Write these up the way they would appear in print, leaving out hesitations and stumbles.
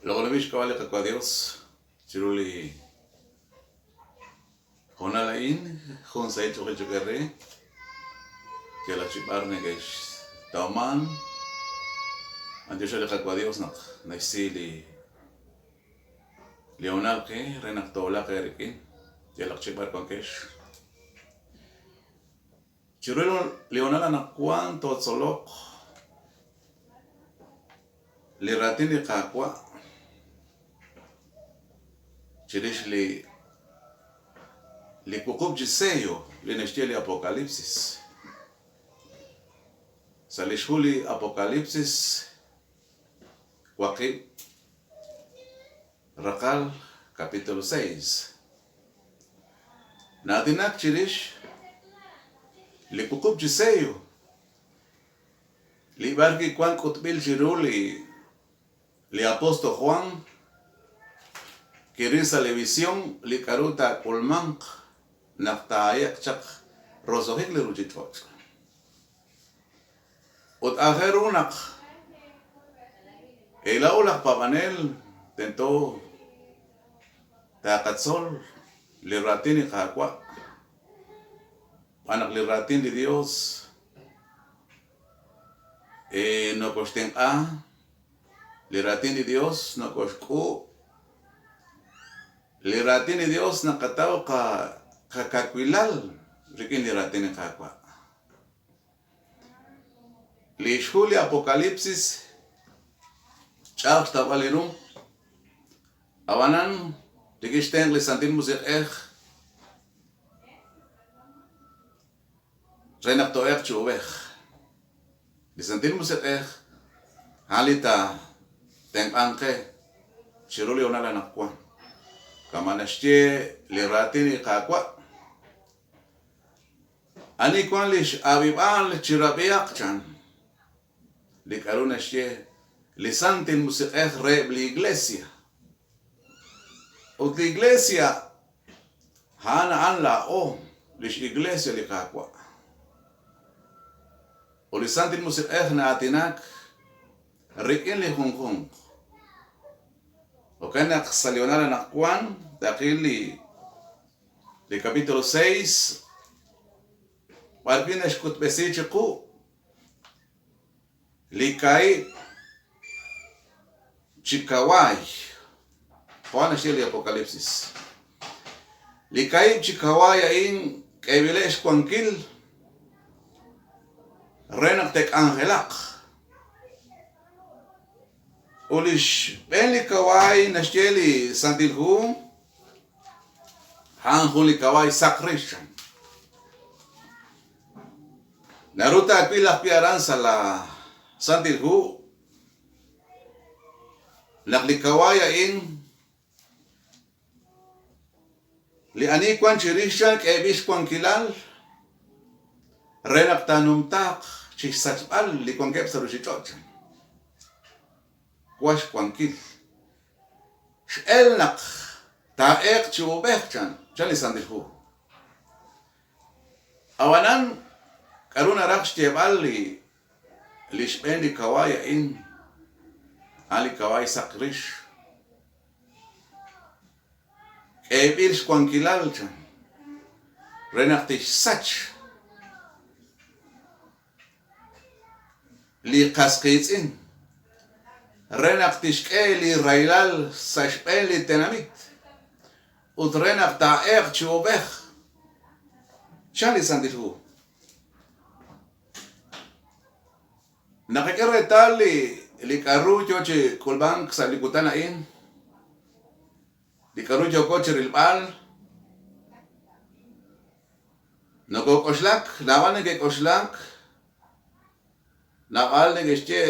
Loq'onb'il xk'ab'a' li Qaawa' Dios chiru li hoonal a'in, jun sahil ch'oolejil choq' eere, yalaq chi b'ar neke'xtawman. B'antiox re li Qaawa' Dios naq naxsi li li hoonal qe re naq toowulaq eerik'in yalaq chi b'ar wankex. Chiru li hoonal anaqwan tootzoloq li raatin li Qaawa' chirix li li wuqub' chi sello li naxye li Apocalipsis. Sa' lix hu li Apocalipsis waqib' raqal, capítulo seis. Na'aatinak chirix li wuqub' chi sello li b'arwi' wank k'utb'il chiru li li apóstol Juan kiril sa' li vision li k'aru taak'ulmanq naq taaye'q chaq roso'jik li ruuchich'och'. Ut aajel ru naq laa'o laj paab'anel tento taqatzol li raatin li Qaawa', xb'aan naq li raatin li Dios nokoxtenq'a, li raatin li Dios nokoxk'uub', li raatin li Dios naqataw qakawilal rik'in li raatin li Qaawa'. Li xhu li Apocalipsis ch'a'aj xtawb'al li ru. Ab'anan, rik'in xtenq' li Santil Musiq'ej re naq too'elq chi uub'ej. Li Santil Musiq'ej a'an li taatenq'anq qe chiru li hoonal anaqwan. Kama' naxye li raatin li Qaawa', Ani wank li x'ab'ib'aal chirab'ihaq, chan, li k'a'ru naxye li Santil Musiq'ej reheb' li iglesia. Ut li iglesia, a'an a'an laa'o, lix Iglesia li Qaawa'. Ut li Santil Musiq'ej na'aatinak rik'in li junjunq. Jo'kan naq sa' li hoonal anaqwan taqil li Li capítulo seis b'arwi' naxk'utb'esi chiqu li kaahib' chi kawaay. Jo' naxye li Apocalipsis. Li kaahib' chi kawaay a'in k'eeb'ileb' xwankil re naq te'k'anjelaq. Ut li xb'een li kawaay naxye li Santil Hu A'an jun li kawaay saq rix, chan. Naru taawil ajwi' aran sa' la Santil Hu naq li kawaay a'in li ani wan chirix chan k'eeb'il xwankilal re naq taanumtaaq chi xsachb'al li wankeb' sa' ruuchich'och' chan. Wan xwankil. X'el naq taa'eeq chi uub'ej, chan, chan li Santil Hu. Ab'anan, k'aru naraj xyeeb'al li li xb'een li kawaay a'in? A'an li kawaay saq rix. K'eeb'il xwankilal, chan, re naq tixsach li qas qiitz'in re naq tixk'e li rahilal sa' xb'een li tenamit ut re naq taa'elq chi uub'ej, chan li Santil Hu. Naqak'e reetal li k'a'ru yoo chi k'ulmank sa' li kutan a'in, li k'a'ru yooko chirilb'al, Nokok'oxlak, naab'al neke'k'oxlak, naab'al neke'xye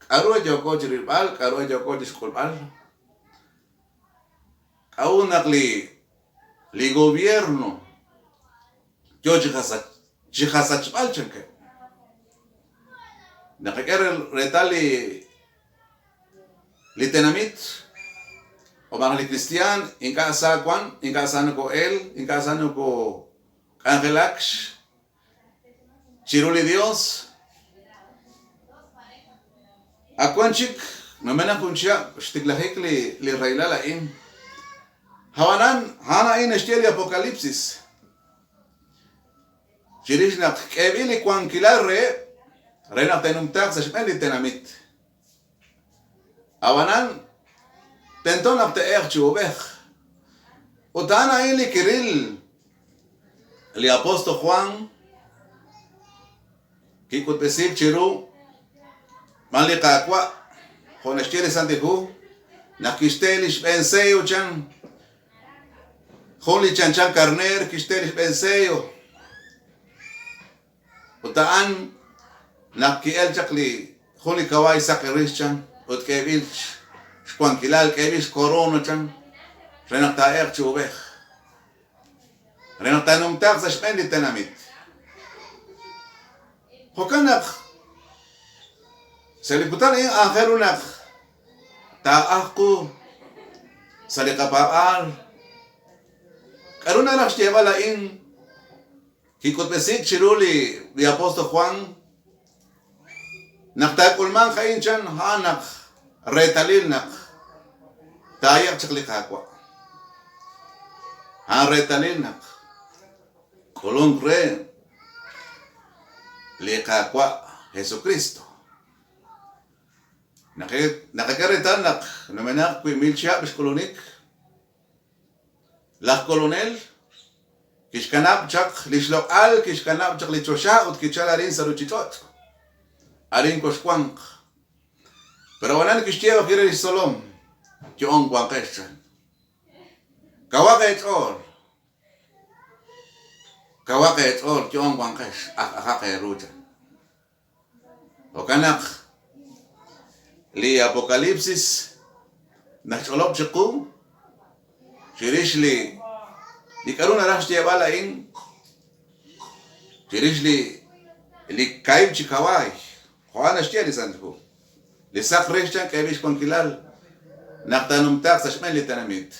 k'a'ru yooko chirilb'al, k'a'ru yooko chixk'ulb'al. K'a'ut naq li li gobierno yoo chi qasachb'al chankeb'? Naqak'e reetal li Li tenamit o malaj li kristiaan ink'a' sa wan, ink'a' sa noko'el, ink'a' sa nokok'anjelak chiru li Dios. Ak wan chik Numenaq jun chihab' xtiklajik li li rahilal a'in. Ab'anan, a'an a'in naxye li Apocalipsis chirix naq k'eeb'il li wankilal reheb' re naq te'numtaaq sa' xb'een li tenamit. Ab'anan, tento naq te'elq chi uub'ej. Ut a'an a'in li kiril li apóstol Juan kik'utb'esiik chiru xb'aan li Qaawa', jo' naxye li Santil Hu, naq kixte li xb'een sello chan, jun li chanchan karneer kixte li xb'een sello. Ut a'an naq ki'el chaq li jun li kawaay saqi rix chan, ut k'eeb'il xwankilal, k'eeb'il xkorona chan, re naq taa'elq chi uub'ej. Re naq taanumtaaq sa' xb'een li tenamit. Jo'kan naq sa' li kutan a'in aajel ru naq taa'ajq qu sa' li qapaab'aal. K'aru naraj xyeeb'al a'in? Kik'utb'esiik chiru li apóstol Juan naq taak'ulmanq a'in chan a'an naq reetalil naq taayeq chaq li Qaawa'. A'an reetalil naq k'ulunk re li Qaawa' Jesukristo. Naqak'e reetal naq numenaq wiib' mil chihab' xk'ulunik Laj Kolonel kixkanab' chaq li xloq'al, kixkanab' chaq li choxa ut kichal arin sa' ruchich'och'. Arin koxwanq. Pero ab'anan kixye ajwi' re li xtzolom, Yo'on wanqex, chan. Kawaq eech'ool. Kawaq eech'ool, yo'on wanqex, aj'ajaq eeru, chan. Jo'kan naq li Apocalipsis naxch'olob' chiqu chirix li li k'a'ru naraj xyeeb'al a'in chirix li li kaahib' chi kawaay, jo' a'an naxye li Santil Hu. Li saq rix chan k'eeb'il xwankilal naq taanumtaaq sa' xb'een li tenamit.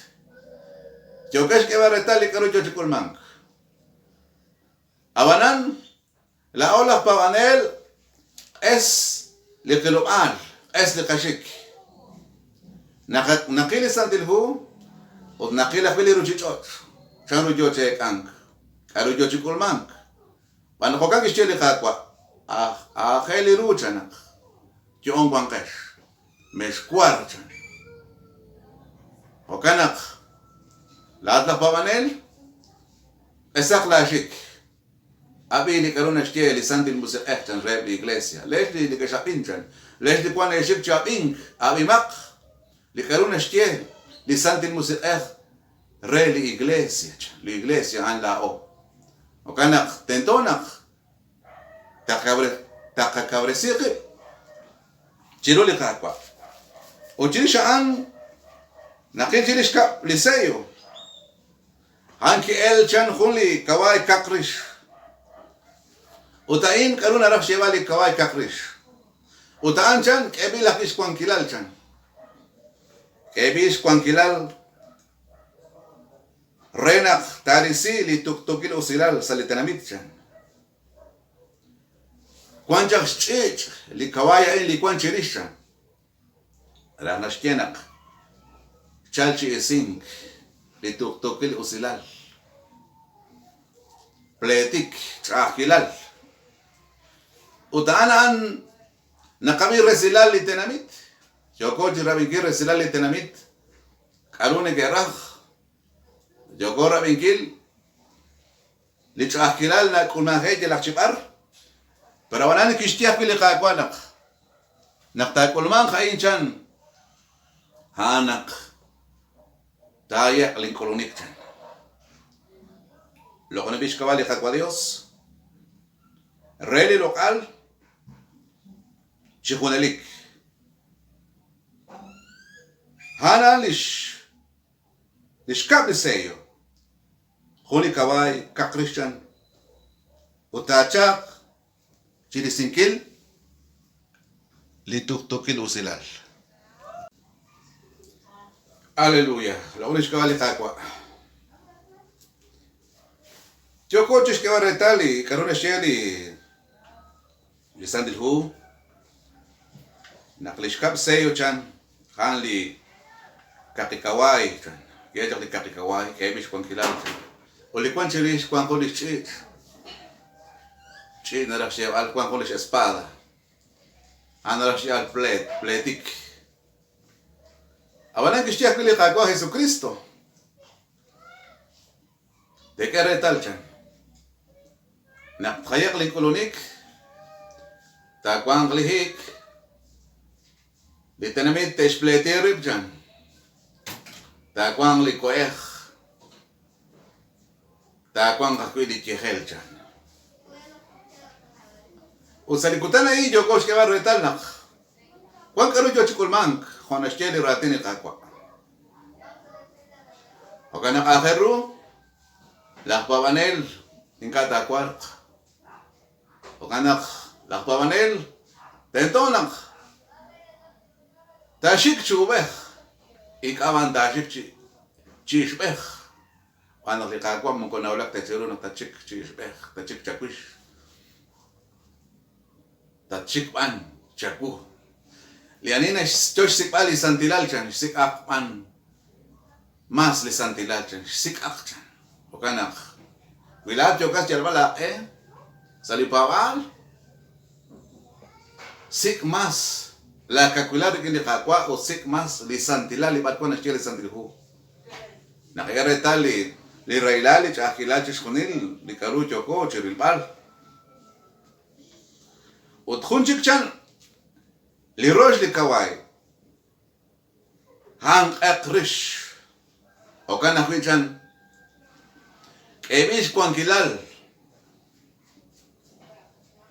Yookex xk'eeb'al reetal li k'a'ru yoo chi k'ulmank. Ab'anan, Laa'o laj paab'anel q'es li qilob'aal, q'es li qaxik. Naq naqil li Santil Hu ut naqil ajwi' li ruuchich'och', chanru yoo chi eek'ank, k'a'ru yoo chi k'ulmank. Xb'aan naq jo'kan kixye li Qaawa', Aj aajel ru chan naq yo'on wanqex, mexwar chan. Jo'kan naq laa'at laj paab'anel, q'esaq laaxik. Ab'i li k'a'ru naxye li Santil Musiq'ej chan reheb' li iglesia. Leex li nekex'ab'in chan. Leex li wan eexik chi ab'ink, ab'imaq li k'a'ru naxye li Santil Musiq'ej re li iglesia chan. Li iglesia a'an laa'o. Jo'kan naq tento naq taqakawresi qib' chiru li Qaawa'. Ut chirix a'an naqil chirix xkab' li sello. A'an ki'elk chan jun li kawaay kaq rix. Ut a'in k'aru naraj xyeeb'al li kawaay kaq rix? Ut a'an chan k'eeb'il ajwi' xwankilal chan. K'eeb'il xwankilal re naq taarisi li tuqtuukil usilal sa' li tenamit chan. Wan chaq xch'iich' li kawaay a'in li wan chirix chan. Raj naxye naq xchalk chi isink li tuqtuukil usilal, pleetik, ch'a'ajkilal. Ut a'an a'an naqab'i resilal li tenamit, yooko chi rab'inkil resilal li tenamit, k'a'ru neke'raj, yooko rab'inkil li ch'a'ajkilal nak'ulmanje'k yalaq chi b'ar, pero ab'anan kixye ajwi' li Qaawa' naq naq taak'ulmanq a'in chan, a'an naq taayeq' link'ulunik chan. Loq'onib'il xk'ab'a' li Qaawa' Dios re li loq'al chi junelik. A'an a'an lix li xkab' li sello. Jun li kawaay kaq rix chan ut taachalq chi risinkil li tuqtuukil usilal. Aleluya! Loq'oni xk'ab'a' li Qaawa'. Yooko chixk'eeb'al reetal li k'a'ru naxye li li Santil Hu naq li xkab' sello chan. A'an li kaqi kawaay, chan. Ki'el chaq li kaqi kawaay, k'eeb'il xwankilal, chan. Ut li wan chirix wan jun lix ch'iich'. Ch'iich' naraj xyeeb'al wan jun lix espada. A'an naraj xyeeb'al pleet, pleetik. Ab'anan kixye ajwi' li Qaawa' Jesukristo, Teek'e reetal, chan, naq tjaye'q link'ulunik, taawanq li hiik, li tenamit te'xpleeti rib', chan, taawanq li ko'ej, taawanq ajwi' li yejel, chan. Ut sa' li kutan a'in yooko xk'eeb'al reetal naq wan k'a'ru yoo chi k'ulmank jo' naxye li raatin li Qaawa'. Jo'kan naq aajel ru laj paab'anel ink'a' taawarq. Jo'kan naq laj paab'anel tento naq taaxik chi uub'ej, ink'a' b'an taaxik chi ixb'ej. Xb'aan naq li Qaawa' moko nawulak ta cheru naq tatxik chi ixb'ej, tatxik chawix, tatxik b'an chawu. Li ani naxyo xsik'b'al li santilal chan, xsik'aq b'an mas li santilal chan, xsik'aq chan. Jo'kan naq wi laa'at yookat xyalb'al aaq'e sa' li paab'aal, sik' mas laa kawilal rik'in li Qaawa' ut sik' mas li santilal li b'arwan naxye li Santil Hu. Naqak'e reetal li li rahilal, li ch'a'ajkilal, chixjunil li k'a'ru yooko chirilb'al. Ut jun chik chan, li rox li kawaay, a'an q'eq rix. Jo'kan ajwi' chan, k'eeb'il xwankilal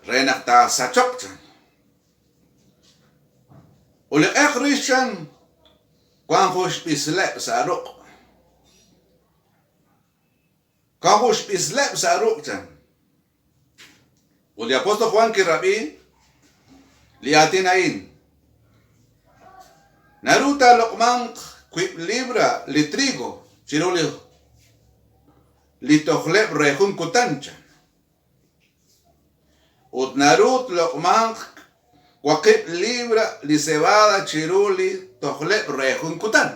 re naq taasachoq chan. Ut li q'eq rix chan wank jun xb'isleb' sa' ruq'. Wank jun xb'isleb' sa' ruq' chan. Ut li apóstol Juan kirab'i li aatin a'in, Naru taaloq'manq wiib' libra li trigo chiru li tojleb' re jun kutan, chan. Ut naru tloq'manq waqib' libra li cebada chiru li tojleb' re jun kutan.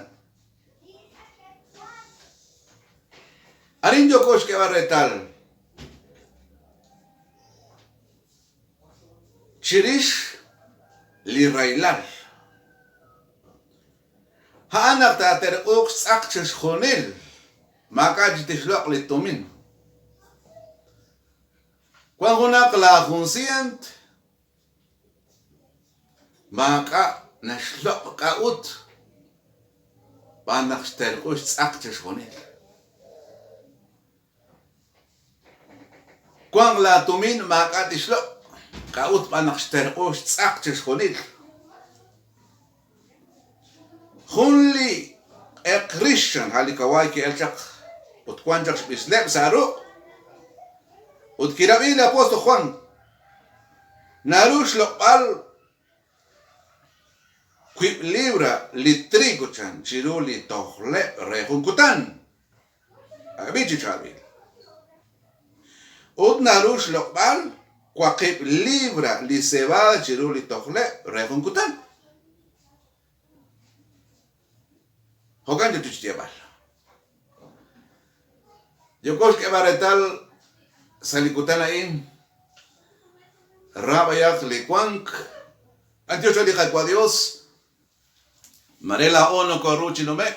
Arin yooko xk'eb'al reetal chirix li rahilal. A'an naq taaterq'uuq xtz'aq chixjunil, maak'a' chi tixloq' li tumin. Wank junaq laajunsient maak'a' naxloq' k'a'ut xb'aan naq xterq'u xtz'aq chixjunil. Wanq laatumin maak'a' tixloq' k'a'ut xb'aan naq xterq'u xtz'aq chixjunil. Jun li q'eq rix chan a' li kawaay ki'elk chaq ut wank chaq xb'isleb' sa' ruq'. Ut kirab'i li apóstol Juan, Naru xloq'b'al wiib' libra li trigo chan chiru li tojleb' re jun kutan. Ab'i chi chaab'il. Ut naru xloq'b'al waqib' libra li cebada chiru li tojleb' re jun kutan. Jo'kan yo chi xyeeb'al. Yooko xk'eeb'al reetal sa' li kutan a'in ra b'ayaq li wank. B'antiox re li Qaawa' Dios, mare laa'o nokoru chi nume'k.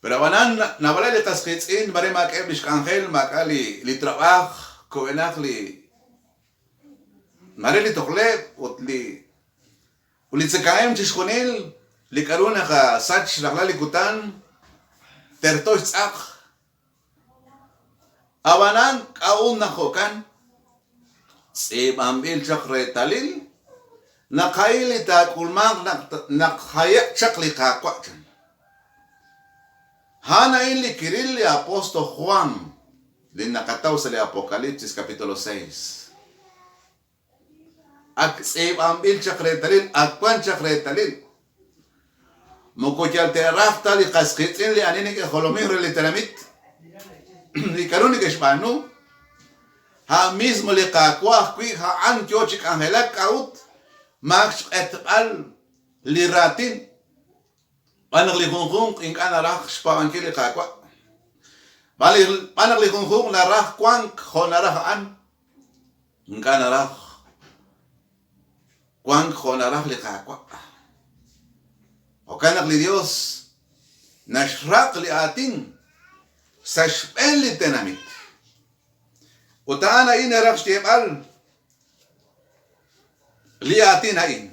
Pero ab'anan, naab'aleb' li qas qiitz'in mare maak'a'eb' lix k'anjel, maak'a' li li trab'aaj, kub'enaq li mare li tojleb' ut li ut li tzakahemq chixjunil li k'a'ru naqasach rajlal li kutan terto xtz'aq. Ab'anan, k'a'ut naq jo'kan? Tz'iib'anb'il chaq reetalil naq a'in li taak'ulmanq naq naq jaye'q chaq li Qaawa', chan. A'an a'in li kiril li apóstol Juan li naqataw sa' li Apocalipsis capítulo seis. Ak tz'iib'anb'il chaq reetalil, ak wan chaq reetalil. Moko yal te'raj ta li qas qiitz'in li ani neke'jolomink re li tenamit, li k'a'ru neke'xb'aanu, a' mismo li Qaawa' ajwi' a'an yoo chi k'anjelak k'a'ut maak xq'etb'al. li raatin. Xb'aan naq li junjunq ink'a' naraj xpaab'ankil li Qaawa'. Xb'aan naq li junjunq naraj wank jo' naraj a'an, ink'a' naraj wank jo' naraj li Qaawa'. Jo'kan naq li Yos naxraq li aatin sa' xb'een li tenamit. Ut a'an a'in naraj xyeeb'al li aatin a'in.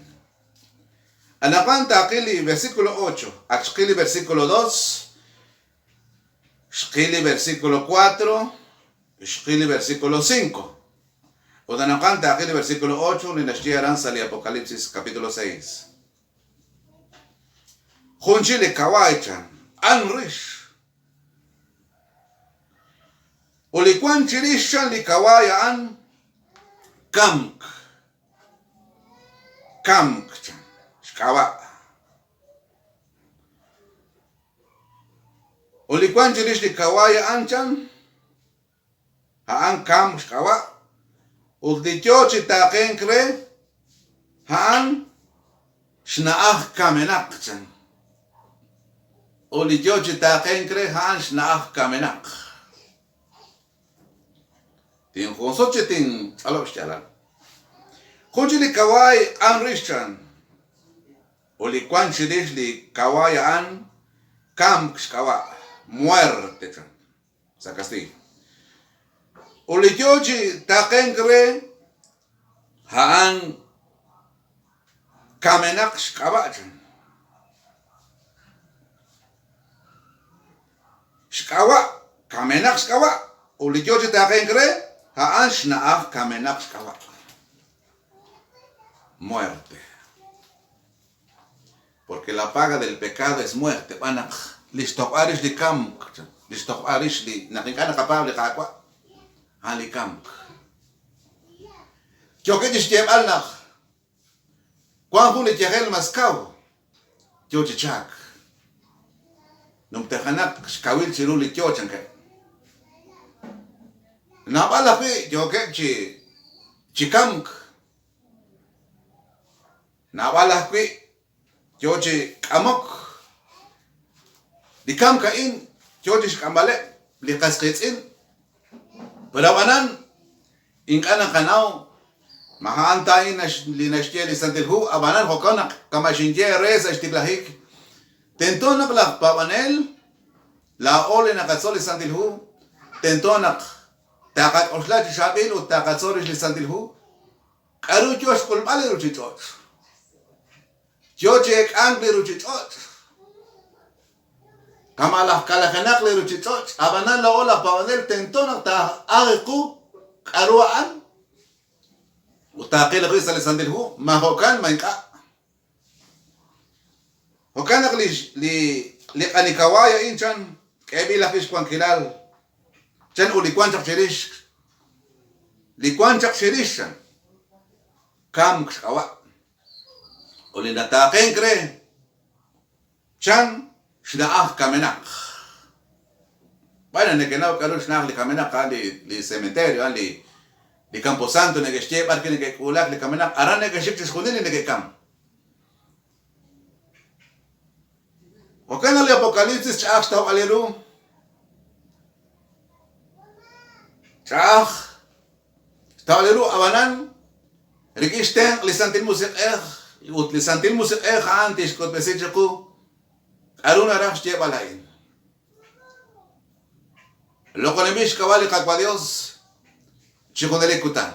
Anaqwan taaqil li versículo ocho, ak xqil li versículo dos, xqil li versículo cuatro, xqil li versículo cinco. Ut anaqwan taaqil li versículo ocho li naxye aran sa' li Apocalipsis capítulo seis. Jun chik li kawaay chan, q'an rix. Ut li wank chirix chan li kawaay a'an kamk. Kamk chan xk'ab'a'. Ut li wank chirix li kawaay a'an chan, a'an kamk xk'ab'a'. Ut li yoo chi taaqenk re, a'an xna'aj kamenaq chan. Ut li yoo chi taaqenk re, a'an xna'aj kamenaq. Tinjunsut chi tinch'olob' xyaalal. Jun chik li kawaay q'an rix chan. Ut li wank chirix li kawaay a'an kamk xk'ab'a', muerte chan, sa' kastiiy. Ut li yoo chi taaqenk re a'an kamenaq xk'ab'a' chan. Xk'ab'a', kamenaq xk'ab'a', ut li yoo chi taaqenk re, a'an xna'aj kamenaq xk'ab'a'. Muerte. Porque la paga del pecado es muerte, xb'aan naq li xtojb'al rix li kamk, li xtojb'al rix li naq ink'a' naqapaab' li Qaawa', a'an li kamk. Yookeb' chixyeeb'al naq Wank jun li yajel mas kaw yo chi chalk. Numtajenaq xkawil chiru li yo, chankeb'. Naab'al ajwi' yookeb' chi chi kamk. Naab'al ajwi' yo chi k'amok. Li kamk a'in yo chi xk'amb'aleb' li qas qiitz'in. Pero ab'anan Ink'a' naqanaw ma a'an ta a'in li naxye li Santil Hu, ab'anan jo'kan naq kama' xinye eere sa' xtiklajik, tento naq laj paab'anel, laa'o li naqatzol li Santil Hu, tento naq taqak'oxla chi chaab'il ut taqatzol rix li Santil Hu, k'a'ru yoo xk'ulb'al li ruchich'och'. Yoo chi eek'ank li ruchich'och'. Kama' laj kalajenaq li ruchich'och', ab'anan laa'o laj paab'anel tento naq taa'ajq qu k'a'ru a'an ut taaqil ajwi' sa' li Santil Hu, ma jo'kan ma ink'a'. Jo'kan naq li li li q'ani kawaay a'in chan k'eeb'il ajwi' xwankilal chan ut li wan chaq chirix li wan chaq chirix chan kamk xk'ab'a' ut li nataaqenk re Chan xna'aj kamenaq. Bueno, nekenaw k'a'ru xna'aj li kamenaq, a'an li cementerio, a'an li campo santo neke'xye b'ar wi' neke'k'uulaak li kamenaq, aran neke'xik chixjunil li neke'kam. Jo'kan naq li Apocalipsis ch'a'aj xtawb'al ru. Ch'a'aj xtawb'al ru, ab'anan Rik'in xtenq' li Santil Musiq'ej, ut li Santil Musiq'ej a'an tixk'utb'esi chiqu k'a'ru naraj xyeeb'al a'in. Loq'oninb'il xk'ab'a' li Qaawa' Dios chi junelik kutan.